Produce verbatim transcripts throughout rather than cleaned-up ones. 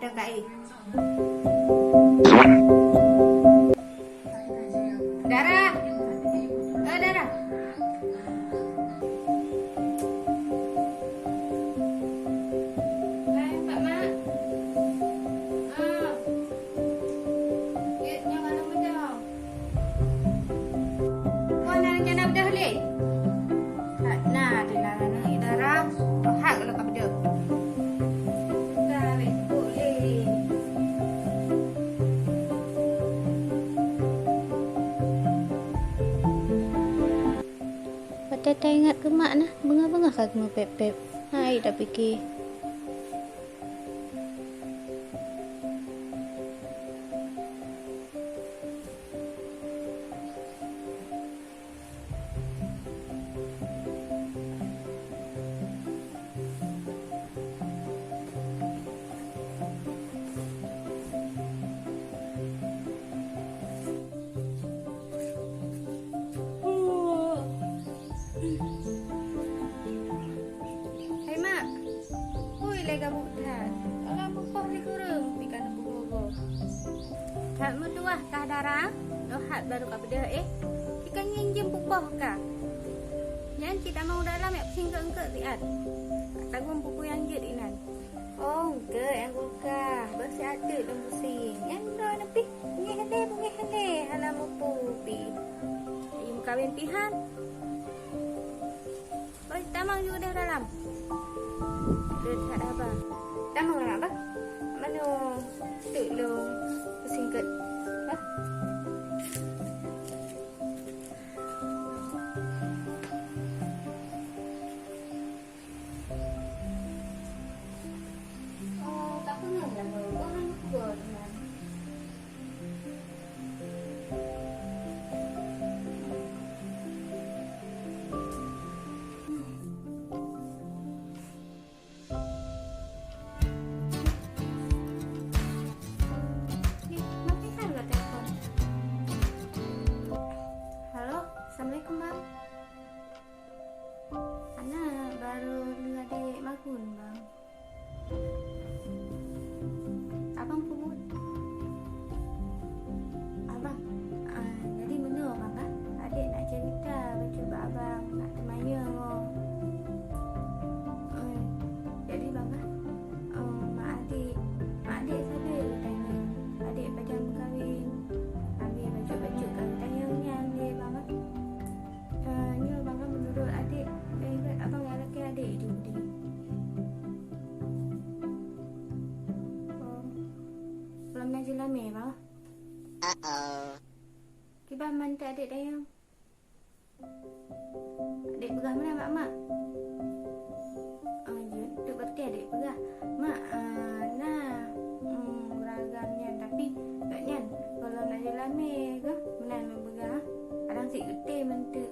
Ka éh. Dara. Eh, Dara. Hai, Pak Mak. Ah. Jeuet nyoe ka lôn beudôh. Wan na rencana beudôh lé? Hana, di na aneuk idara, hak lôn ka beudôh. Ka lheueh sibuk lé. Watèe taingat keu mak na, beungoh-beungoh ka geumeupéb-péb. Hai, tapike. Hai mak, ui lé gabuk that. Alah meupoh lé kureueng pih ka neupeugoe-goe. That meutuwah kah Dara, lôn hat barô ka beudôh éh. Pih ka ngieng jeuem peupoh kah. Nyan cit tamong u dalam jak peusieng eungkôt-eungkôt siat. Ka taguen peue-peue nyang jeuet inan. Oh, eungkôt nyang gukah. Beusiat teuk lôn peusieng. Nyan droeneuh pih, beungéh lé, beungéh lé, hana meupeue pih. Ayu meukawen pih han. Oi, tamong ju deh dalam. Deuh that haba. Tamong lah, bah. Manoe teuk lôn peusieng eungkôt. Bah. Oh, tak peungeut lah, Bang. Kau hana peugah teuma. Ni, matikan lah telepon. Halo, assalamualaikum, Bang. Hana, barô lheueh adék magun, Bang. Abang peue buet? Abang, ah, jadi meunoe, Bang, kah? Adék nak cerita bacut bak abang, nak teumanyong, oh. Eh, jadi, Bang, kah? Eh, mak adék, mak adék sabe geutanyong. Adék pajan meukawen. Abéh bacut-bacut ka geutanyong nyan lé, Bang, kah? Eh, nyoe Bang, meunurot adék, eh, abang nyang lakèe adék itu budi. Oh. Belum na jeulamé, Bang. Uh-oh. Kiban mantong adék dayang. Adék peugah meunan bak mak. Ah, jeuet, tu berarti adék peugah, "Mak, ah, na, hmm, ureueng agam nyan, tapi gobnyan gohlom na jeulamé keuh," meunan lôn peugah. Kadang cit geutem enteuk.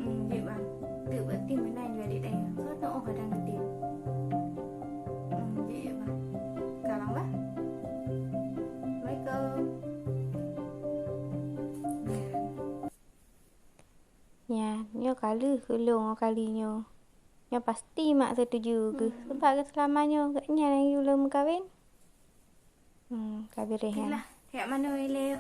Hmm, jeuet, Bang. Tu berarti meunan ju adék dayang. Soe tahu kadang geutem. Hmm, jeuet, jeuet, Bang. Ka, Bang, bah. Assalamualaikum. Nyan, nyoe ka lheueh keu lôn ngon kali nyoe. Nyoe pasti mak setuju keuh. Hmm. Sabab keu seulama nyoe gobnyan nyang yue lôn meukawen. Hmm, ka beureh nyan. Okeylah, jak manoe ilèe.